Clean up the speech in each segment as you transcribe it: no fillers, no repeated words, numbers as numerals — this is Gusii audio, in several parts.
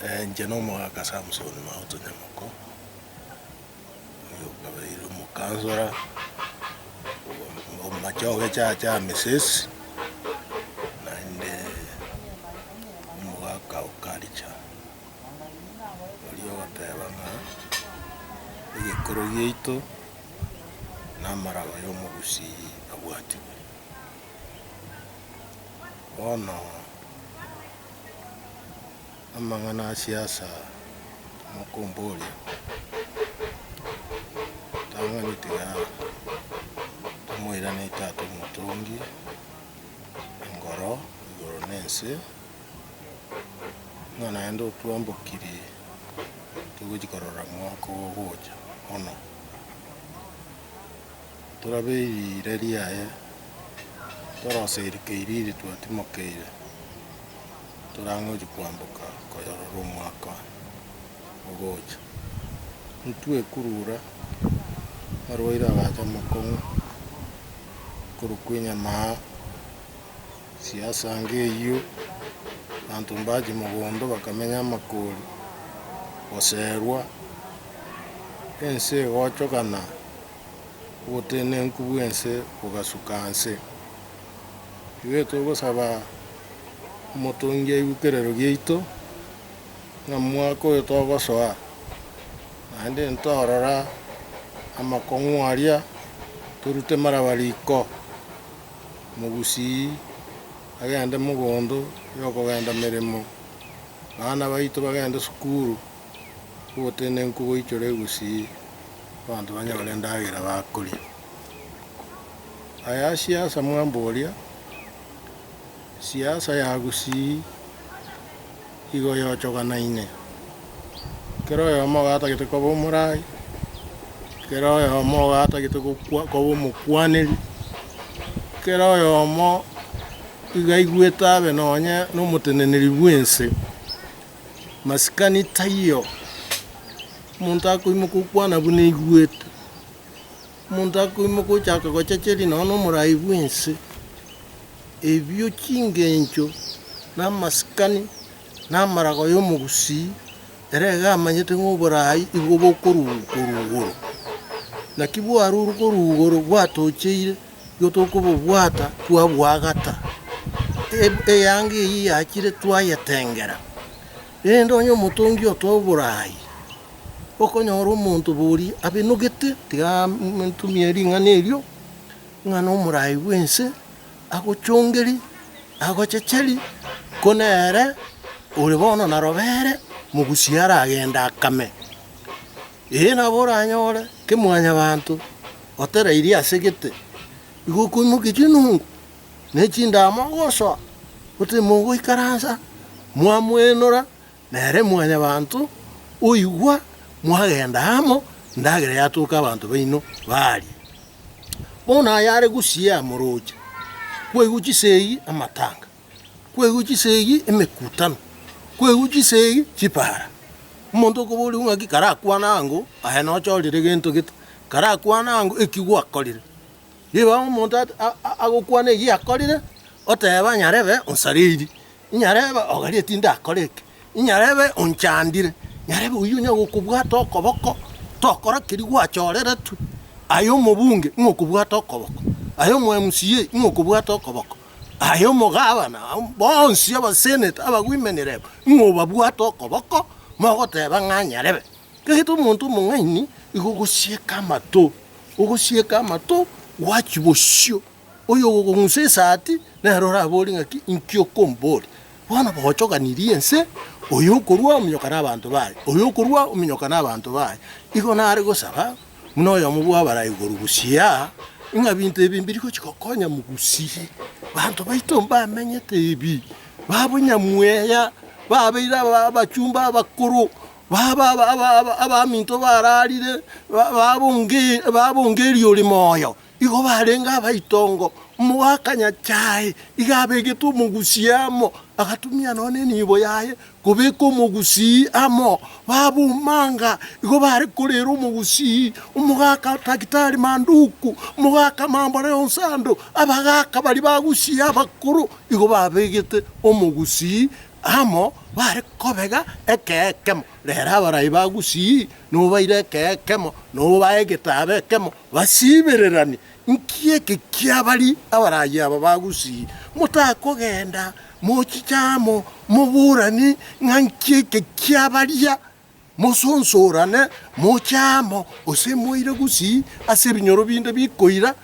Inche nomogaka Samson Mauto Nyamoko, oyo okabeire omokansora omomachoge chacha Misesi, naende omogaka o Karicha, oria ogoteba ng'a egekoro giaito na amarago ya omogusii abwatigwe. Bono amang'ana a siasa mokomboria, tang'ani tiga tomoirane tata omotongi, engoro igoro na ense, ng'a naende otwambokirie togochia korora mwaka ogocha mono. Torabe riire riaye, toroseiri keiriri twatimokeire, torang'e gochia kwamboka koyorora omwaka ogocha. Intwe ekurura, amarwaire agacha amakong'u, korokwa enyamaa, siasa ange eyio, abanto mbachia mogondo bakamenya amakori, goserwa, ense egochogana. Obotenenku bw'ense bogasuka nse. Igo togosaba omotongi aigwe kerero giaito, ng'a mwaka oyo togosoa, naende ntorora amakong'u aria, torute maraba riko, mogusii agende mogondo yokogenda meremo, abana baito bagende sukuru, obotenenku boichore egusii. Abanto banyore endagera bakoria. Aya siasa mwamboria, siasa ya Gusii igo yochoganaine, kera oyomo iga atagete koba omorai, kera oyomo iga atagete gokwa koba omokwaneri, kera oyomo iga aigwete abe nonye na omoteneneri bwa ense, masikani taiyo. Omonto akoimoka okwana buna aigwete, omonto akoimoka ochaka gochecheria nonya na omorai bw'ense, ebio chingencho na amasikani na amarago ya omogusii, ere iga amanyete ng'a oborai igo bokorwa korwa igoro. Naki bwarurwe korwa igoro bwatocheire, igo tokobobwata twabwagata, eyanga eyio yachire twayetengera. Rende onye omotongi otoa oboraai, okonyora omonto boria abenogete, tiga ntumie ring'ana erio, ng'a nomoraai bw'ense, agochongeri, agochecheri, ko nere ore bono narobere, mogusie aragende akame. Ee nabo oranyore kemwanyabanto otereirie ase gete, igo okoimokia chinungu. ne chindama ogosoa, gose mogoikaransa, mwamwenora, nere Mwanyabanto oigwa, mwagenda amo, endagera yatoka abanto baino baria. Bono aya are gusii amoroche, kwaigwa chisegi amatanga, kwaigwa chisegi emekutano, kwaigwa chisegi chipara. Omonto okoborigwa ng'aki karakwane ango, aye nochorire gento gete, karakwane ango eki gwakorire. Nigo omonto agokwana eyio akorire, oteba nyarebe onsareiri, nyarebe ogarie tindakora eke, nyarebe onchandire, nyarebe oyio onye gokobwata okoboko tokora keria gwachoreretwe, aye omobunge ng'a okobwata okoboko, aye omo MCA ng'a okobwata okoboko, aye omogavana, bonsi abaseneta, aba women rep, ng'a obabwate okoboko, mogoteba ng'a nyarebe. Gete omonto omong'aini igo ogosieka amato. Ogosieka amato gwachia bosio, oyo ogokong'usa esati nere orabore ng'aki inki okomboria. Bono bochoganirie ense, oyo okorua ominyoka na abanto baye, oyo okorua ominyoka na abanto baye. Igo nare gosaba buna oyomo bwa abarai igoro gusii aa, ng'a binto ebi mbiri gochia gokonya mogusii. Banto baito mbamenyete ebi, babonyamweya, babeire aba abachumba abakoro. Baba abaminto bararire, babongeria ore moyo, igo barenge abaitongo. Omogaka Nyachae iga abegete omogusii amo, agatumia nonya nenibo yaye kobeka omogusii amo. Baba Omanga igo bare korera omogusii, omogaka Daktari Manduku, omogaka Mamboleo Onsando, abagaka baria ba Gusii abakoro igo babegete omogusii. Amo bare kobega ekee ekemo. Rero abarai ba Gusii nobaire ekee ekemo, nobae egetaabo ekemo, basibereranie. Nki eke kiabari abarai aba ba Gusii? Motakogenda mochiche amo moboranie ng'a nki eke kiabaria, mosonsorane moche amo, gose moire Gusii ase ebinyoro binde bikoira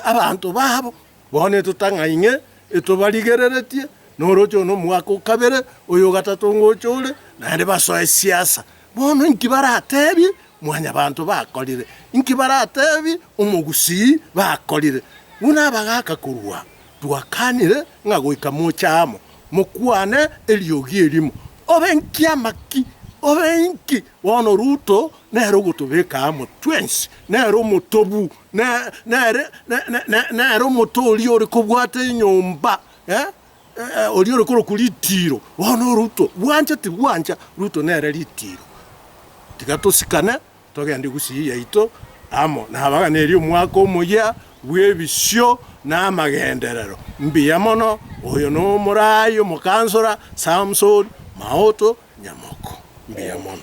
abanto babo. Bono etotang'aing'e, etobarigereretie, noroche one omwaka o kabere, oyo o gatato ngocha ore, naende basoe siasa. Bono inki baratebie Mwanyabanto bakorire? Inki baratebie omogusii bakorire? Buna abagaaka korwa twakanire ng'a goika moche amo, mokwane eriogi erimo. Obe nkiama ki? Obe inki? Bono Ruto nere ogotobeka amo twensi, nere omotobu, nere nere omoto oria ore kobwata enyomba, oria ore korokwa ritiro. Bono Ruto, bwancha tibwancha, Ruto nere ritiro. Tiga tosikane, togende gusii yaito amo nabaganerie omwaka omoyia bw'ebisio na amagenderero. Mbuya mono, oyo nomoraai omokansora Samson Maoto Nyamoko. Mbuya mono.